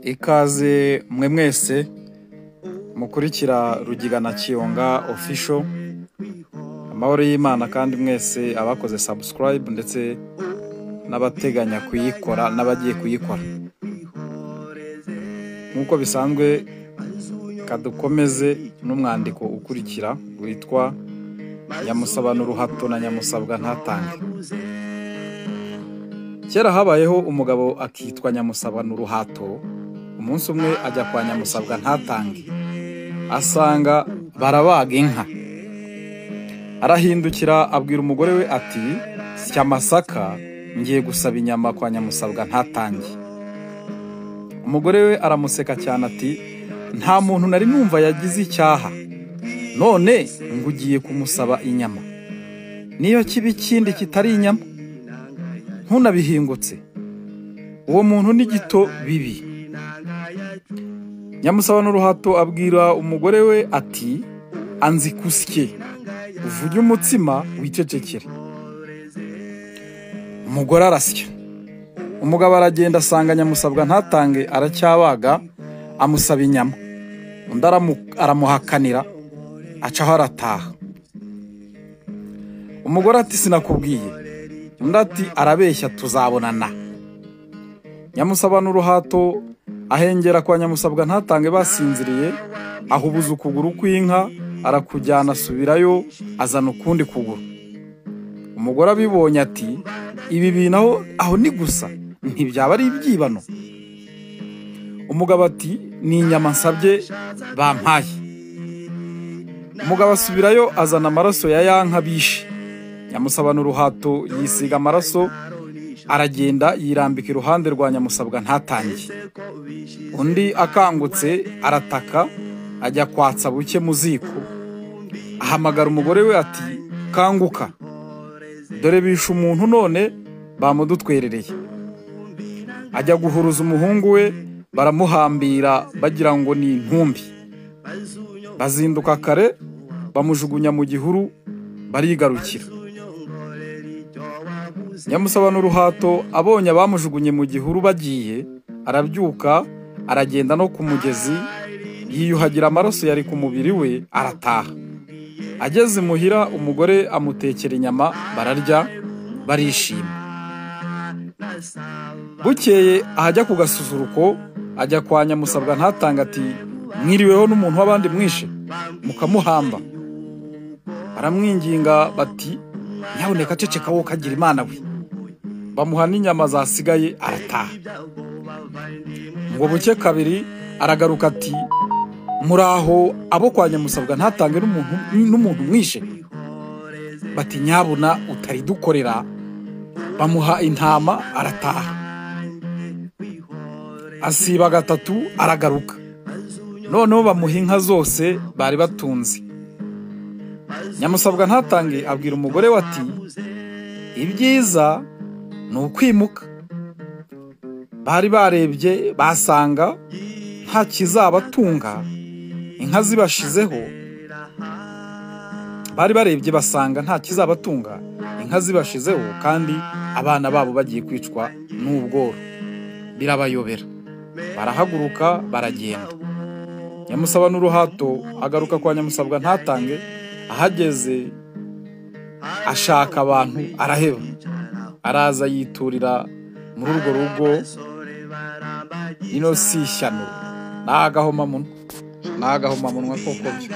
Ikaze mwe mwese mukurikira Rugigana Kiyonga Official. Amahoro y'Imana kandi mwese abakoze subscribe ndetse n'abateganya kuyikora n'abagiye kuyikora. Nk'uko bisanzwe kadukomeze n'umwandiko ukurikira witwa Nyamusaba n'Uruhato na Nyamusabwa Ntatange. Kera habayeho umugabo akitwa Nyamusaba n'Uruhato. Umunsi umwe ajya kwa Nyamusabwa Ntatange, asanga barabaga inka. Arahindukira abwira umugore we ati sya amasaka ngiye gusaba inyama kwa Nyamusabwa Ntatange. Umugore we aramuseka cyane ati nta muntu nari numva yagize icyaha, none ngo ugiye kumusaba inyama, niyo kiba ikindi kitari inyama ntunabihingutse, uwo muntu ni gito bibi. Nyamusaba n'Uruhato abwira umugore we ati anzi kusye, uvuge umutsima wicecekere. Umugore arasya. Umugabo aragenda asanga Nyamusabwa Ntatange aracyabaga, amusaba inyama. Undi aramuhakanira, acaho arataha. Umugore ati sinakubwiye. Undi ati arabeshya tuzabonana. Nyamusaba n'Uruhato ahengera kwa Nyamusabwa Ntatange basinziriye, ahubuza ukuguru kw'inka arakujyana asubirayo azana ukundi kuguru. Umugore abibonye ati ibi bintu aho ni gusa ntibyaba ari ibyibano. Umugabo ati ni inyama nsabye bampaye. Umugabo asubirayo azana amaraso ya ya nka bishe. Nyamusaba n'Uruhato yisiga amaraso aragenda yirambika iruhande rwa Nyamusabwa Ntatange. Undi akangutse arataka ajya kwatsa buke mu ziko, ahamagara umugore we ati kanguka, dore bishe umuntu none bamudutwerereye. Ajya guhuruza umuhungu we baramuhambira bagira ngo ni intumbi. Bazinduka kare bamujugunya mu gihuru barigarukira. Nyamusaba n'Uruhato abonye abamujugunye mu gihuru bagiye, arabyuka aragenda no ku mugezi yiyuhagira amaraso yari ku mubiri we arataha. Ageze imuhira umugore amutekera inyama bararya barishima. Bukeye ahajya ku gasusuruko ajya kwa Nyamusabwa Ntatange ati mwiriweho n'umuntu w'abandi mwishe mukamuhamba. Baramwinginga bati nyabuneka ceceka wowe kagira Imana we. Bamuha n'inyama zasigaye arataha. Ngo buke kabiri aragaruka ati muraho abo kwa Nyamusabwa Ntatange n'umuntu mwishe. Bati nyabuna utari dukorera. Bamuha intama arataha. Asiba gatatu aragaruka. Noneho bamuha inka zose bari batunze. Nyamusabwa Ntatange abwira umugore we ati ibyiza ni ukwimuka. Bari barebye basanga nta kizabatunga, inka zibashizeho. Bari barebye basanga nta kizabatunga, inka zibashizeho kandi abana babo bagiye kwicwa n'ubworo. Birabayobera. Barahaguruka baragenda. Nyamusaba n'Uruhato agaruka kwa Nyamusabwa Ntatange, ahageze ashaka abantu araheba. Araza yiturira muri urwo rugo. Ino si ishyano, ni agahomamunwa, ni agahomamunwa koko byo.